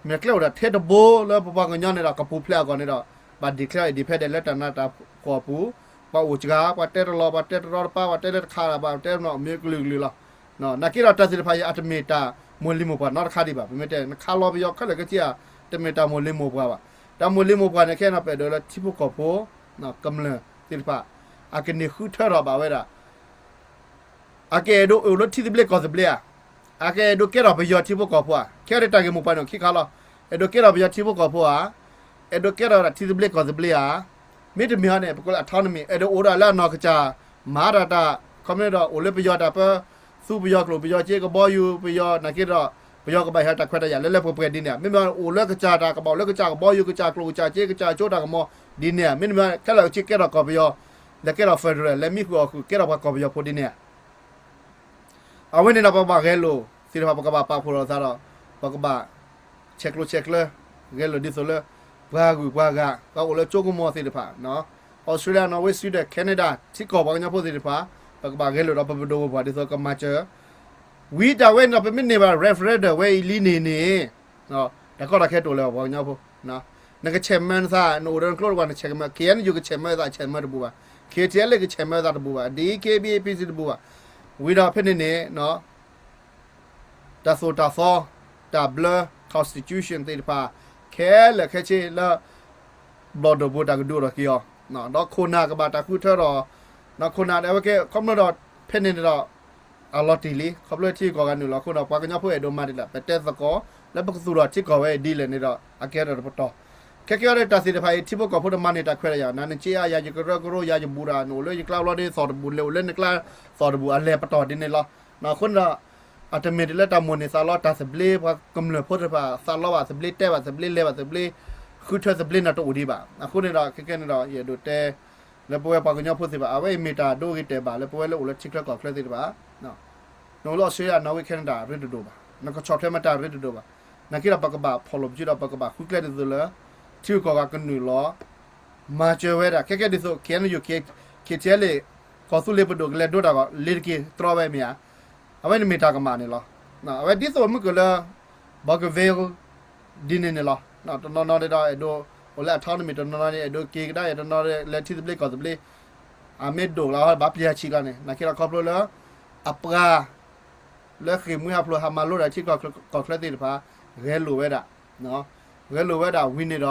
မ့ၢ်ကျဲအိၣ်ဒီးထဲတဘိလၢပပှၤကညီန့ၣ်ဒီး ကပူၤဖျဲးအဂီၢ်န့ၣ်ဒီး ဘၣ် declare independent လၢတၢ်နးတၢ်ဖှီၣ်အပူၤ, ပှၤအိၣ်စှၤ, ပှၤတဲတလီၤ, ပှၤတဲတရီတပါ, ပှၤတဲလၢတခါဘၣ်, ပှၤတဲနီၢ်မ့ၢ်ကလုာ်ကလုာ်လီၤ. နာ်က့ဒီးတၢ်သ့ၣ်တဖၣ်အံၤ အတမ့ၢ်တၢ်မိၢ်လံၤမိၢ်ပှၢ်နီတခါဒံးဘၣ်. ပမ့ၢ်တဲ နခးလီၤပယီၤခဲလၢာ်ခဲဆ့ဧါ, တမ့ၢ်တၢ်မိၢ်လံၤမိၢ်ပှၢ်ဘၣ်. တၢ်မိၢ်လံၤမိၢ်ပှၢ်န့ၣ် ခဲအံၤန့ၣ် ပအဲၣ်ဒိးလၢထံဖိကီၢ်ဖိ ကမျၢၢ်သ့ၣ်တဖၣ် အကန့ၢ်ဃုထၢထီၣ်ဘၣ်ဝဲဒၣ် အကအဲၣ်ဒိးအိၣ်လၢထံသဘျ့ကီၢ်သဘျ့ဧါ, အကအဲၣ်ဒိးကဲထီၣ်ပယီၤထံဖိကီၢ်ဖိဧါ. ခဲအံၤတၢ်ဂ့ၢ်မိၢ်ပှၢ်န့ၣ် ခံခါလီၤ. အဲၣ်ဒိးကဲထီၣ်ပယီၤထံဖိကီၢ်ဖိဧါ, အဲၣ်ဒိးကဲထီၣ်ဝဲဒၣ်ထံသဘျ့ကီၢ်သဘျ့ဧါ. မ့တမ့ၢ်ဟီန့ၣ် ပကိးလၢ autonomy အဲၣ်ဒိးအိၣ်ဒၣ်လၢအနီၢ်ကစၢ်, မၤတၢ်တၢ် ခီမ့ၢ်ဒီး အိၣ်လၢပယီၤတၢ်ပၢ သူပယီၤကျိာ်ပယီၤစ့ကဘီယူၤပယီၤ နာ်က့ဒီး ပယီၤကဘၣ်ဟဲတၢ်ခွဲးတၢ်ယာ်လၢလၢပှဲၤပှဲၤဒ်န့ၣ်ဧါ. မ့မ့ၢ်အိၣ်လၢကစၢ်တၢ်ကဘၣ်အိၣ်လၢကစၢ်ကဘီယူၤ ကစၢ်ကျိာ်ကစၢ်စ့ ကစၢ်ကၠိတၢ်ကမီၤဒ်န့ၣ်ဧါ. မ့တမ့ၢ်ခဲလၢာ်ကဆ့ကဲထီၣ်ကီၢ်ပယီၤ, လဲၤကဲထီၣ် federal လဲၤမံဃုာ်အီၣ်ဃုာ် ကဲထီၣ်ပှၤကီၢ်ပယီၤဖိဒ်န့ၣ်ဧါ. အဝဲန့ၣ်ဒီးပကဘၣ်ဂဲၤလိာ်သ့ၣ်တဖၣ် ပကဘၣ်ပာ်ဖှိၣ်လိာ်သးဒီး ပကဘၣ် ဆဲးကျိးဆဲးကျၢ ဂဲၤလိာ်ဒ်သိးလၢ ပှၤဂုၤပှၤဂၤ ပှၤအိၣ်လၢကၠိကမီၤသ့ၣ်တဖၣ်, Australia, Norway, Sweden, Canada ထံကီၢ်ပှၤကညီဖိသ့ၣ်တဖၣ် ပကဘၣ်ဂဲၤလိာ်ဒီးပပဒိၣ်ပပှၢ်ဒ်သိးကမၤစၢၤ ဝံၤတၢ်ဝဲန့ၣ်ဒီး ပမ့ၢ်န့ၢ်ဘၣ် referendum ဝဲအံၤလံန့ၣ်န့ၣ် တၢ်ကီတၢ်ခဲတအိၣ်လၢၤဘၣ် ပှၤကညီဖိ, နကဆဲးမၢနသး နအိၣ်ဒီးနကျိတပှၢ် နဆဲးကမၢ KNU ကဆဲးမၢသး ဆဲးမၢတဘူးဘၣ်, KTLA ကဆဲးမၢသးတဘူးဘၣ်, DKBA PC တဘူးဘၣ်. ဝံၤဒီးဖဲန့ၣ်န့ၣ် တၢ်သိၣ်တၢ်သီ, တၢ်ဘျၢ constitution သ့ၣ်တဖၣ် ခဲလၢာ်ခဲဆ့လၢ ဘျီၣ်ဒိၣ်ပူၤတၢ်ကဒုးအိၣ်ထီၣ်က့ၤအီၤ, ဒီးခိၣ်နၢ်ကဘၣ်တၢ်ဃုထၢထီၣ်, ဒီးခိၣ်နၢ်ဒၣ်ဝဲကဲ ခီဖျိဒီး ဖဲန့ၣ်န့ၣ်ဒီး အလီၤတံၢ်လံ ခီဖျိထံကီၢ်ဂၤနုာ်လီၤအဃိဒီး ပှၤကညီဖိအဲၣ်ဒိးမၤဒ်လဲၣ် ပတဲသကိး လၢပကသူၣ်ထီၣ်ထံကီၢ်ဝဲဒ်လဲၣ်န့ၣ်ဒီး အကဲထီၣ်တပတီၢ်, ခဲကဲအီၤဒီးတၢ်သ့ၣ်တဖၣ်အံၤ ထံဖိကီၢ်ဖိတမၤန့ၢ်တၢ်ခွဲးတၢ်ယာ် နၤနက့အါယၤယကရၢကရိယၤယဘူၣ်တၢ် နအိၣ်လၢယကျါဘျီဒီးသီၣ်တဘူၣ် လဲၤအိၣ်လၢနကျါသီၣ်တဘူၣ် အလဲၤပတီၢ်ဒ်န့ၣ်လီၤ. အဃိန့ၣ်ဒီး အတမ့ၢ်တလၢတၢ်မိၣ်န့ၢ်သးလီတၢ်သဘျ့ ပှၤကမျၢၢ်ဖိတဖၣ် သးလီဘၣ်သဘျ့ တဲဘၣ်သဘျ့ လဲၤဘၣ်သဘျ့ ဃုထၢသဘျ့န့ၣ်တအိၣ်ဒံးဘၣ်. အဃိန့ၣ်ဒီး ခဲကဲန့ၣ်ဒီး ယအဲၣ်ဒိးတဲ လၢပဝဲပှၤကညီဖိသ့ၣ်တဖၣ် အဝဲအံၤမ့ၢ်တၢ်ဒိဂ့ၤတဲာ်ဘၣ် လၢပဝဲလၢအိၣ်လၢထံချၢကီၢ်ချၢသ့ၣ်တဖၣ် နအိၣ်လၢ Australia Norway Canada ရ့တဒိၣ်ဘၣ်, နကဆီၣ်ထွဲမတၤရ့တဒိၣ်ဘၣ်. နာ်က့ဒီးပကဘၣ်ဖီၣ်လိာ်ပစုဒီး ပကဘၣ်ဃုကျဲဒ်သိးလၢ ထံဂုၤကီၢ်ဂၤကနုာ်လီၤ မၤစၢၤဝဲဒၣ် ခဲကဲဒ်သိး KNU KTLA ကီၢ်သူလ့ၤပဒိၣ်ကလဲၤဒိတၢ်ဂီၤ လ့ၤတက့ၤတြီဝဲမ့ၢ်ဧါ. အဝဲန့ၣ်မ့ၢ်တၢ်ကမၣ်န့ၣ်လီၤ. အဝဲဒ်သိးမုၢ်ကလၢ Bougainville ဒ်န့ၣ်န့ၣ်လီၤ. တနီၤနီၤဒီးအဲၣ်ဒိး အိၣ်လၢ autonomy တနီၤနီၤန့ၣ် အဲၣ်ဒိးက့ၤကဒါ တနီၤနီၤလၢထံသဘျ့ကီၢ်သဘျ့ အမ့ၢ်ဒိၣ်လီၤ ဘၣ်ပျံၤဆံးကျါန့ၣ် နာ်က့ဒီးခီဖျိလၢ အပှၤ လၢဃ့ၢ်မှံဟးဖျိးဟးမၤလိတၢ်ထံကီၢ်ချၢသ့ၣ်တဖၣ် ဂဲၤလိာ်ဝဲဒၣ်, ဂဲၤလိာ်ဝဲဒၣ်ဝံၤန့ၣ်ဒီး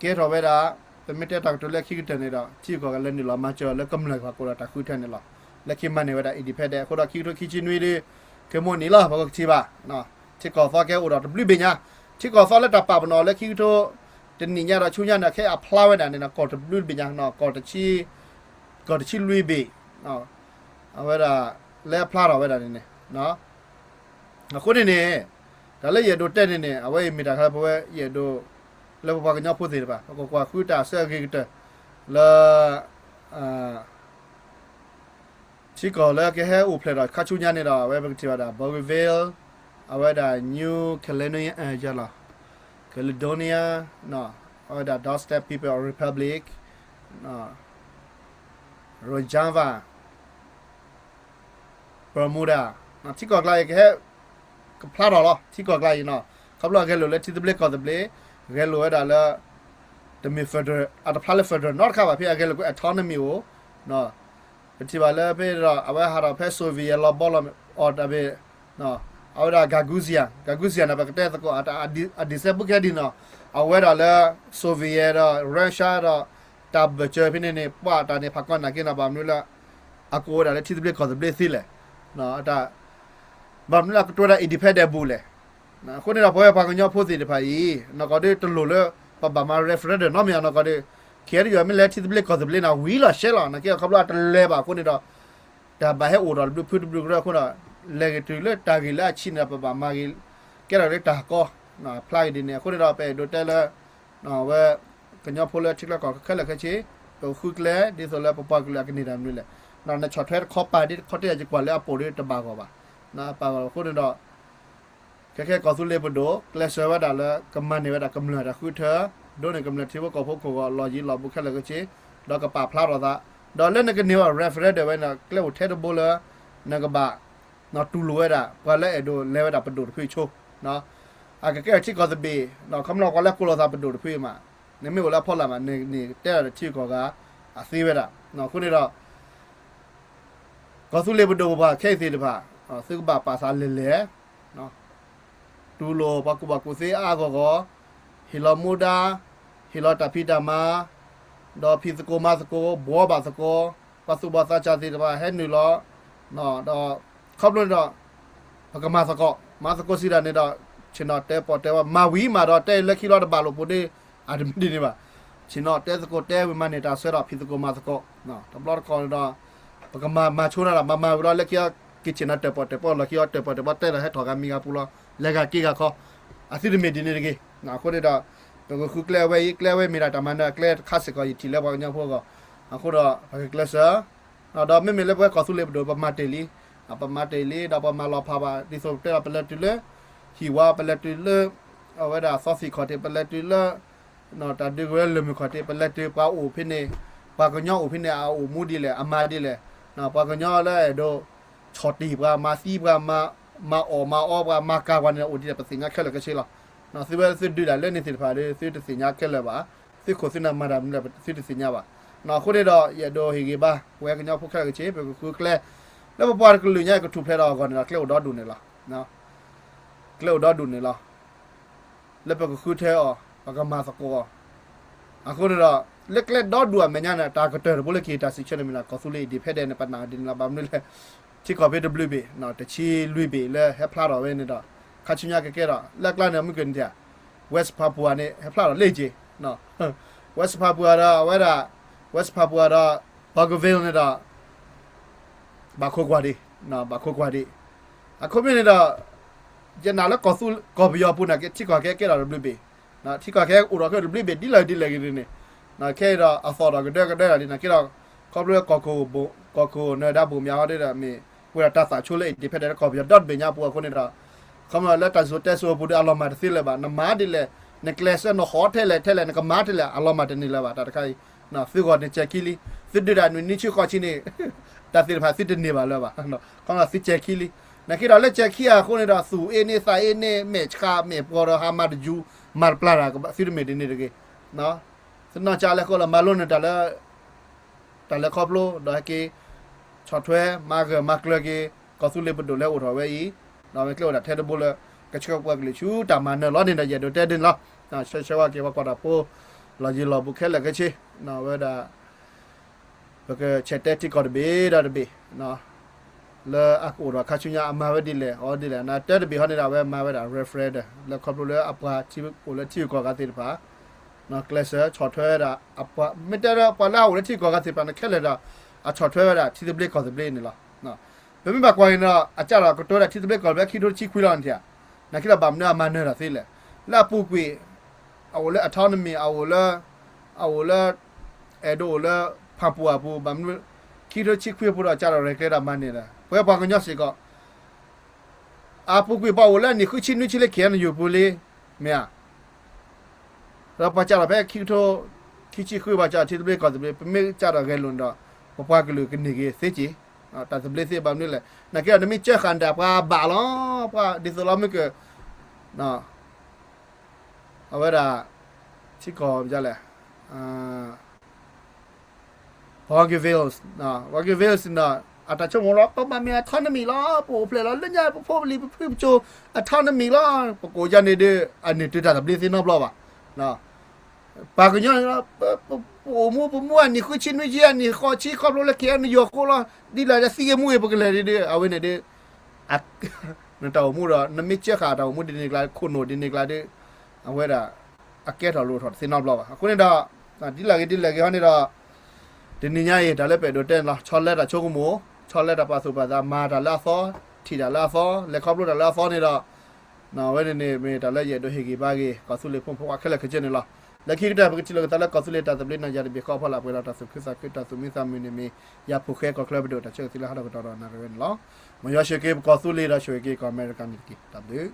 ကဲထီၣ်ဝဲဒၣ် ပမ့ၢ်တဲတၢ်ကတိၤလၢခံကတၢၢ်န့ၣ်ဒီး ထံဂုၤကီၢ်ဂၤလဲၤနုာ်လီၤမၤစၢၤလၢကမျၢၢ်ပှၤကိးဒီးတၢ်ဃုထၢန့ၣ်လီၤ. လၢခံမၤန့ၢ်ဝဲဒၣ် independent အဃိဒီးခံကထိခံဆံနွံဒီး ခဲမိၣ်နံၤလီၤ ပကထံၣ်ဘၣ် ထံကီၢ်သီကဲအိၣ်ဒီးတဘျုးဘ့ၣ်ညါ, ထံကီၢ်သီလၢတၢ်ပာ်ပနီၣ်လၢခံကထိ တနံၣ်ညါဒီးဆူညါန့ၣ် ခဲအဖျါဝဲဒၣ်န့ၣ် ကီၢ်တဘျုးဘ့ၣ်ညါ ကီၢ်တဆံလွံၢ်ဘ့ၣ် အဝဲဒၣ် လၢအဖျါထီၣ်ဝဲဒၣ်န့ၣ်န့ၣ် အဃိန့ၣ်န့ၣ် တၢ်လၢယအဲၣ်ဒိးတဲန့ၣ်န့ၣ် အဝဲအံၤမ့ၢ်တၢ်ခါလၢပဝဲယအဲၣ်ဒိး လၢပပှၤကညီဖိသ့ၣ်တဖၣ် ပကကွၢ်ဃုတၢ်ဆၢအဂ့ၤကတၢၢ် လၢ ထံကီၢ်လၢကဟဲအိၣ်ဖျဲၣ်ထီၣ်ခါဆူညါန့ၣ်ဒီး အဝဲပကထံၣ်ဘၣ်ဒၣ် Bougainville, အဝဲဒၣ် New Caledonia, Caledonia, အဝဲဒၣ် Doorstep People of Republic, Rojava, Bermuda, ထံကီၢ်ကျါအံၤကဟဲ ကဖျါထီၣ်လီၤ ထံကီၢ်ကျါအံၤနီၤ, ခီဖျိအဂဲၤလိာ်လၢထံသဘျ့ကီၢ်သဘျ့, ဂဲၤလိာ်ဝဲဒၣ်လၢ တမ့ၢ် federal အတဖျါလၢ federal နီတခါဘၣ် ဖဲအဂဲၤလိာ်ကွံာ် autonomy အိၣ်, ပထံၣ်ဘၣ်လၢဖဲဒီး အဝဲဟးထီၣ်ဖဲ Soviet လီၤဘီလီၤအီၤတၢ်ဘ့ၣ်, အဝဲဒၣ် Gagauzia, Gagauzia န့ၣ် ပကတဲသကိး အဒံးစဲဘူးကဲဒ်နီၤ, အဝဲဒၣ်လၢ Soviet ဒီး Russia ဒီး တၢ်ဘၢၣ်စၢၤဖဲန့ၣ်န့ၣ် ပှၤတၢ်န့ၣ် ဖးကီၢ်နာ်က့နီၤ ဘၣ်မနုၤလၢ အကအိၣ်ဝဲဒၣ်လၢထံသဘျ့ကီၢ်သဘျ့သ့လဲၣ်, ဘၣ်မနုၤလၢအကတိၤဝဲဒၣ် independent ဘူးလဲၣ်. အဃိန့ၣ်ဒီး ပဝဲပှၤကညီဖိသ့ၣ်တဖၣ်အံၤ နီၢ်ကီၢ်ဒုးတလိၣ်လၢ ပဘၣ်မၤ referendum နီတမံၤနီၢ်ကီၢ်ဒုး, ခဲအံၤမ့ၢ်လဲၤထံသဘျ့ကီၢ်သဘျ့န့ၣ် ဝံၤလီၤရှဲလီၤ နာ်က့ဒီး ခီဖျိအတလဲၤဘၣ်အဃိန့ၣ်ဒီး တၢ်ဘၣ်ဟဲအိၣ်ဒီးတဘျုးဖုတဘျုးကရၢအဃိဒီး လဲၤဂ့ၤတုၤလၢတၢ်ဂ့ၢ်လၢအဆံးန့ၣ်ဒီး ပဘၣ်မၤဂ့ၤ ကဲထီၣ်လၢတၢ်ကီ ဖျါဂ့ၤဒ်န့ၣ် အဃိန့ၣ်ဒီး ပအဲၣ်ဒိးတဲလၢ ဝဲ ကညီဖိလၢထံချၢကီၢ်ချၢခဲလၢာ်ခဲဆ့ ပဃုကျဲ ဒ်သိးလၢပပှၤကလုာ်အကန့ၢ်တၢ်မနုၤလဲၣ်. နဆီၣ်ထွဲတခီပၤဒ်တခီတဲယကွၢ်လၢအပိာ်ဒီးတဘၣ်ဂီၢ်ဘၣ်. ပာ်ဂီၢ်အဃိန့ၣ်ဒီး ခဲခဲကီၢ်သူလ့ၤပဒိၣ် ကျဲးစၢးဝဲဒၣ်လၢကမၤန့ၢ်ဝဲဒၣ်ကမျၢၢ်တၢ်ဃုထၢ ဒိးန့ၢ်ကမျၢၢ်ထံဖိကီၢ်ဖိကိးဂၤလီၢ်ယံၤလီၢ်ဘူးခဲလၢာ်ခဲဆ့ ဒီးကပာ်ဖျါထီၣ်သး ဒီးလၢနကန့ၢ်ဝဲ referendum ဝဲန့ၣ် ကျဲအိၣ်ထဲတဘိလၢ နကဘၣ် တူၢ်လိာ်ဝဲဒၣ် ပှၤလၢအဲၣ်ဒိးလဲၤဝဲဒၣ်ပဒိၣ်တဖုဆိ အကကဲထီၣ်ထံကီၢ်သဘျ့ ခီဖျိပှၤလၢကိးလီၤသးပဒိၣ်တဖုအံၤမး နမ့ၢ်အိၣ်လၢအဖီလာ်မး နန့ၢ်တဲဒၣ်ဒီးထံဂုၤကီၢ်ဂၤ အသ့ဝဲဒၣ်. အဃိန့ၣ်ဒီး ကီၢ်သူလ့ၤပဒိၣ်ပပှၤခဲအံၤသ့ၣ်တဖၣ် သုကဘၣ်ပာ်သးလဲၢ်လဲၢ် တူၢ်လိာ်ပှၤကူၣ်ဘၣ်ကူၣ်သ့အါအါဂီၢ်ဂီၢ်, ဟ့ၣ်လီၤမူဒါ, ဟ့ၣ်လီၤတၢ်ဖံးတၢ်မၤ, ဒီးဖံးသကိးမၤသကိး, ဘှီဘၣ်သကိး, ပှၤသူၣ်ဘီၣ်သးစၢ်သ့ၣ်တဖၣ်ဟဲနုာ်လီၤ, ဒီးခီဖျိန့ၣ်ဒီး ပကမၤသကိး, မၤသကိးစံးဒၣ်န့ၣ်ဒီး ဆ့ၣ်နီၤတဲပီၣ်တဲပီၣ် မၤဝံၤမးဒီး တဲလၢခံလီၤတဘၣ်လိာ်ပူၤဒီး အတမံၤဒ်န့ၣ်ဘၣ်. ဆ့ၣ်နီၤတဲသကိးတဲဝံၤမၤန့ၢ်တၢ်ဆၢဒီးဖံးသကိးမၤသကိး, တဘျီတခီၣ်န့ၣ်ဒီး ပကမၤမၤဆိနၤဒီး မၤမၤဝံၤလီၤ လၢခံအီၤ က့ၤဆ့ၣ်နီၤတၢၣ်ပီၣ်တၢၣ်ပီၣ်လီၤခံအီၤ တၢၣ်ပီၣ်တၢၣ်ပီၣ်တဲလီၤဟဲထီၣ်ဂၤမံၤဂၤပူၤလီၤ လဲၤဂၤက့ၤဂၤခီ, အသုတမ့ၢ်ဒ်န့ၣ်တဂ့ၤ. အဃိန့ၣ်ဒီး ပကဃုကျဲအဝဲအံၤ ကျဲအဝဲမ့ၢ်ဒၣ်တၢ်မၤနၢၤအကျဲတခါစ့ၢ်ကီး ယထံၣ်လၢပှၤကညီဖိအဂီၢ်, အဃိဒီး ပကကျဲးစၢး ဒီးမ့မ့ၢ်လၢပဝဲကီၢ်သူလ့ၤပဒိၣ် ပမၤတ့ၢ်လံ, ပမၤတ့ၢ်လံ ဒီးပမၤလီၤဖးဘၣ် ဒ်သိးတဲလီၤ ပလဲၤတုၤလၢ ဟံၣ်ဝါ ပလဲၤတုၤလၢ အဝဲဒၣ်သီသံၣ်ခီၣ်ထံး ပလဲၤတုၤလၢ တၢ်ဒုးကရၢလၢၢ်မုၢ်ခီၣ်ထံး ပလဲၤတုၤပှၤအိၣ်ဖဲန့ၣ် ပှၤကညီအိၣ်ဖဲန့ၣ် အအိၣ်မူဒ်လဲၣ် အမၤဒ်လဲၣ်, ပှၤကညီလၢအဲၣ်ဒိး ဆီၣ်တံၢ်ပှၤ မၤသံပှၤ မၤအီၣ်မၤအီပှၤ မၤကၤပှၤန့ၣ် အိၣ်ဒ်လဲၣ် ပသ့ၣ်ညါခဲလၢာ်ခဲဆ့လီၤ. သုဝဲသုဒုးတၢ်လၢန့ၣ်သ့ၣ်တဖၣ်ဒီး သုတသ့ၣ်ညါခဲလၢာ်ဘၣ်, သုခိၣ်သုနၢ်မၤတၢ်မနုၤလဲၣ် သုတသ့ၣ်ညါဘၣ်. အဃိန့ၣ်ဒီး ယအဲၣ်ဒိးဟ့ၣ်ဂံၢ်ဘါ ပဝဲကညီဖိခဲလၢာ်ခဲဆ့ ပကဃုကျဲ လၢပပှၤတကလုာ်ညါအံၤကထူၣ်ဖျဲးဒီးအဂီၢ်န့ၣ်ဒီး ကျဲအိၣ်ဒီဒူၣ်န့ၣ်လီၤ. ကျဲအိၣ်ဒီဒူၣ်န့ၣ်လီၤ. လၢပကဃုထၢအီၤ, ပကမၤသကိးအီၤ. အဃိန့ၣ်ဒီး လၢကျဲဒီဒူၣ်အမဲာ်ညါန့ၣ် တၢ်ကတၢၢ်တဘိလၢက့ၤတၢ်စံးဆၢန့ၣ်မ့ၢ်ဒၣ် ကီၢ်သူလ့ၤ independent န့ၣ် ပနာ်ဒ်န့ၣ်လီၤ. ဘၣ်မနုၤလဲၣ်, ထံကီၢ်ဖဲတဘျုးဘ့ၣ်, တဆံလွံၢ်ဘ့ၣ်လၢဟဲဖျါထီၣ်ဝဲန့ၣ်ဒီး ခါဆူညါကကဲထီၣ် လၢအကျါန့ၣ် မုၢ်ကနံၤ West Papua န့ၣ် ဟဲဖျါထီၣ်လၢအက့ၤ West Papua ဒီးအဝဲဒၣ် West Papua ဒီး Bougainville န့ၣ်ဒီး ဘၣ်ခိးကွၢ်ဒံး, ဘၣ်ခိးကွၢ်ဒံး. အခိၣ်မ့ၢ်န့ၣ်ဒီး ယနာ်လၢကီၢ်သူ ကီၢ်ပယီၤပူၤန့ၣ် ထံကီၢ်ကဟဲကဲထီၣ်တဘျုးဘ့ၣ်, ထံကီၢ်ကဟဲအိၣ်ထီၣ်ခဲတဘျုးဘ့ၣ် ဒ်လဲၣ်ဒ်လဲၣ်ဂ့ၤန့ၣ်, ခဲအံၤဒီးအသီၣ်ဒီးကဒၢကဒၢဒ်န့ၣ် ကဲဒီး ခီဖျိလၢကီၢ်ခိၣ် ကီၢ်ခိၣ်နၢၤဒါဘိၣ်မၠးဟီဒ်ဒီးမ့ၢ် ပဝဲဒၣ်တၢ်သးဆိလၢ independent လၢကီၢ်ပယီၤဒီတဘ့ၣ်ညါပူၤအဃိန့ၣ်ဒီး ခီဖျိလၢတၢ်စံၣ်စိၤတဲစိၤအပူၤဒီးအလီၤမၢ်တသ့လၢၤဘၣ်. နမၤဒ်လဲၣ်, နကျဲးစၢးနဟီၣ်ထဲလဲၣ်ထဲလဲၣ် နကမၤထဲလဲၣ် အလီၤမၢ်တန့ၢ်လၢၤဘၣ်. တၢ်တခါအံၤ သုဂီၢ်န့ၣ်စဲၤခံလံ, သုဒုးဒၣ်နွံနံၣ်ဆံဃိးဆံန့ၣ် တၢ်သ့ၣ်တဖၣ်သုတန့ၢ်ဘၣ်လၢၤဘၣ်. ခီဖျိသုစဲၤခံလံ. နက့ဒီးလၢစဲၤခံအဃိန့ၣ်ဒီး သူၣ်အ့န့ၢ်သးအ့န့ၢ် မဲာ်ဆှးမဲာ်ပှီၤဒီးဟးမၤတယူၤ မၤတပျၢ်တၢ် သုတမ့ၢ်ဒ်န့ၣ်တဂ့ၤ. သုနီၢ်ကါလဲၤဃိလၢမၤလိန့ၢ်တၢ်လၢ တၢ်လဲၤခီဖျိ ဒီးဟဲက့ၤ ဆီၣ်ထွဲမၤဂၢၢ်မၤကျၢၤက့ၤ ကီၢ်သူလ့ၤပဒိၣ်လၢအိၣ်ထီၣ်ဝဲအံၤ, ဒီးမ့ၢ်ကျဲအိၣ်ဒၣ်ထဲတဘိလၢ ကဆှၢပှၤကလုာ်ဆူတၢ်မၤနၢၤလီၤန့ၣ်ဒီး ယအဲၣ်ဒိးတဲဒ်န့ၣ်လီၤ. ဆၢဆၢဝဲက့ၤပှၤကွၢ်တၢ်ဖိ လီၤယံၤလီၤဘူးခဲလၢာ်ခဲဆ့, ဝဲဒၣ် ပကဆဲးတဲထံကီၢ်တဘ့ၣ်ဒီးတဘ့ၣ် လၢအကအိၣ်ဒီးခါဆူညါအမၤဝဲဒ်လဲၣ် အီၤဒ်လဲၣ် နတၢတဘ့ၣ်ဟီန့ၣ်ဒီး အဝဲမၤဝဲဒၣ် referendum လၢခီဖျိလၢအပှၤထံအိၣ်လၢထံဂုၤကီၢ်ဂၤသ့ၣ်တဖၣ် ကျဲးစၢးဆီၣ်ထွဲဝဲဒၣ် အပှၤ မ့ၢ်တဲဒီးပှၤလၢအအိၣ်လၢထံဂုၤကီၢ်ဂၤသ့ၣ်တဖၣ်န့ၣ် ခဲလၢာ်ဒီး အဆီၣ်ထွဲဝဲဒၣ်ထံသဘျ့ကီၢ်သဘျ့န့ၣ်လီၤ. ပမ့ၢ်ဘၣ်ကွၢ်က့ၤန့ၣ်ဒီး အကၢ်ဒီးကတိၤဝဲဒၣ်ထံသဘျ့ကီၢ်သဘျ့ခံကထိတဆံခွံလီၤန့ၣ်ဧါ, နာ်က့ဒီးဘၣ်မနုၤအမၤနၢၤတၢ်သ့လဲၣ်. လၢအပူၤကွံာ် အအိၣ်လၢ autonomy အအိၣ်လၢ အအိၣ်လၢ အဲၣ်ဒိးအိၣ်လၢ ဖၣ်ပူၤအပူၤ ဘၣ်မနုၤ ခံကထိတဆံခွံအပူၤဒီး ကၢ်ဒီးရဲၣ်ကျဲၤဒီးမၤန့ၢ်ဒီး ပဝဲပှၤကညီစ့ၢ်ကီး အပူၤကွံာ်ပှၤအိၣ်လၢအနံၣ်ဃုဆံနွံဆံလၢ ခ့ၣ်အဲၣ်ယူၣ် ပူၤလံ, မ့ၢ်ဧါ. ဒီးပှၤကၢ်ဒီးဖဲခံကထိ ခံဆံဃုဘၣ်ကၢ်ထံသဘျ့ကီၢ်သဘျ့ ပမ့ၢ်ကၢ်ဒီးဂဲၤလိာ်န့ၣ်ဒီး ပပှၤကလုာ်ကန့ၢ်က့ၤသ့က့ၤ တၢ်သဘျ့သ့ဘၣ်မနုၤလဲၣ်. နာ်က့ဒီး နမ့ၢ်ကၢဃာ်န့ၣ်ဒီး ပှၤဘၣ်လီၤ ပှၤဒ်သိးလီၤမုၢ်က အဝဲဒၣ် ထံကီၢ် လဲၣ် Bougainville, Bougainville န့ၣ်ဒီး အတၢ်ဆိကမိၣ်လီၤ ပဘၣ်မ့ၢ် autonomy လီၤ ပအိၣ်ဖျဲၣ်လီၤ လၢညါပဖိပလံၤပဖုပစိၤ autonomy လီၤ ပကိးယါန့ၣ်ဒီး အန့ၣ်တုၤတၢ်သဘျ့သ့နီတဘျီဘၣ်. ပှၤကညီန့ၣ်လီၤ ပအိၣ်မူပမူအနံၣ်ဃုဆံနွံဆံအနံၣ်ဃိးဆံခီဖျိလၢ ခ့ၣ်အဲၣ်ယူၣ် အဃိလီၤ ဒ်လဲၣ်လၢသံဂ့ၤမူဂ့ၤ ပကလဲၤဒ်ဒီး အဝဲန့ၣ်ဒီး နတၢ်အိၣ်မူဒီး နမ့ၢ်ကၢဃာ်တၢ်အိၣ်မူဒ်န့ၣ်ကျါ ခိၣ်နူာ်ဒ်န့ၣ်ကျါဒီး အဝဲဒၣ် အကဲထီၣ်လိၣ်ထီၣ်တသ့နီတဘျီဘၣ်. အဃိန့ၣ်ဒီး ဒ်လဲၣ်ဂ့ၤဒ်လဲၣ်ဂ့ၤဟီန့ၣ်ဒီး တနံၤညါအံၤ တၢ်လၢပအဲၣ်ဒိးတဲန့ၣ်လီၤ ဆီလဲတၢ်ဆိကမိၣ် ဆီလဲတၢ်ပာ်သူၣ်ပာ်သး မၤတၢ်လၢအသီ ထံၣ်တၢ်လၢအသီ လဲၤခီဖျိတၢ်လၢအသီန့ၣ်ဒီး အဝဲန့ၣ်န့ၣ် မ့ၢ်တၢ်လၢယအဲၣ်ဒိးဟ့ၣ်ဂံၢ်ဘါက့ၤ ကီၢ်သူလ့ၤဖိမုၣ်ဖိခွါခဲလၢာ်ခဲဆ့န့ၣ်လီၤ. လၢခံကတၢၢ် ပကထံၣ်လိာ်က့ၤသးလၢကီၢ်သူလ့ၤတၢ်သဘျ့န့ၣ် ယၤတဘ့ၣ်ဃီအဖီလာ် ပှဲၤဒီးတၢ်သူၣ်ခုသးခု တၢ်သူၣ်မံသးမုာ်န့ၣ်မ့ၢ် ယၤဖိၣ်ဃဲကီၢ်ချၢပဒိၣ်တၢ်ဆၢကတီၢ်လၢဟးထီၣ်ကတီၢ်ဒီးနၣ်ရံၣ်ဝဲန့ၣ်လီၤ. မ်ယွၤဆိၣ်ဂ့ၤက့ၤပကီၢ်သူလ့ၤဒီးဆိၣ်ဂ့ၤက့ၤကီၢ်အမဲရကၤန့ၣ်တက့ၢ်. တၢ်ဘျုး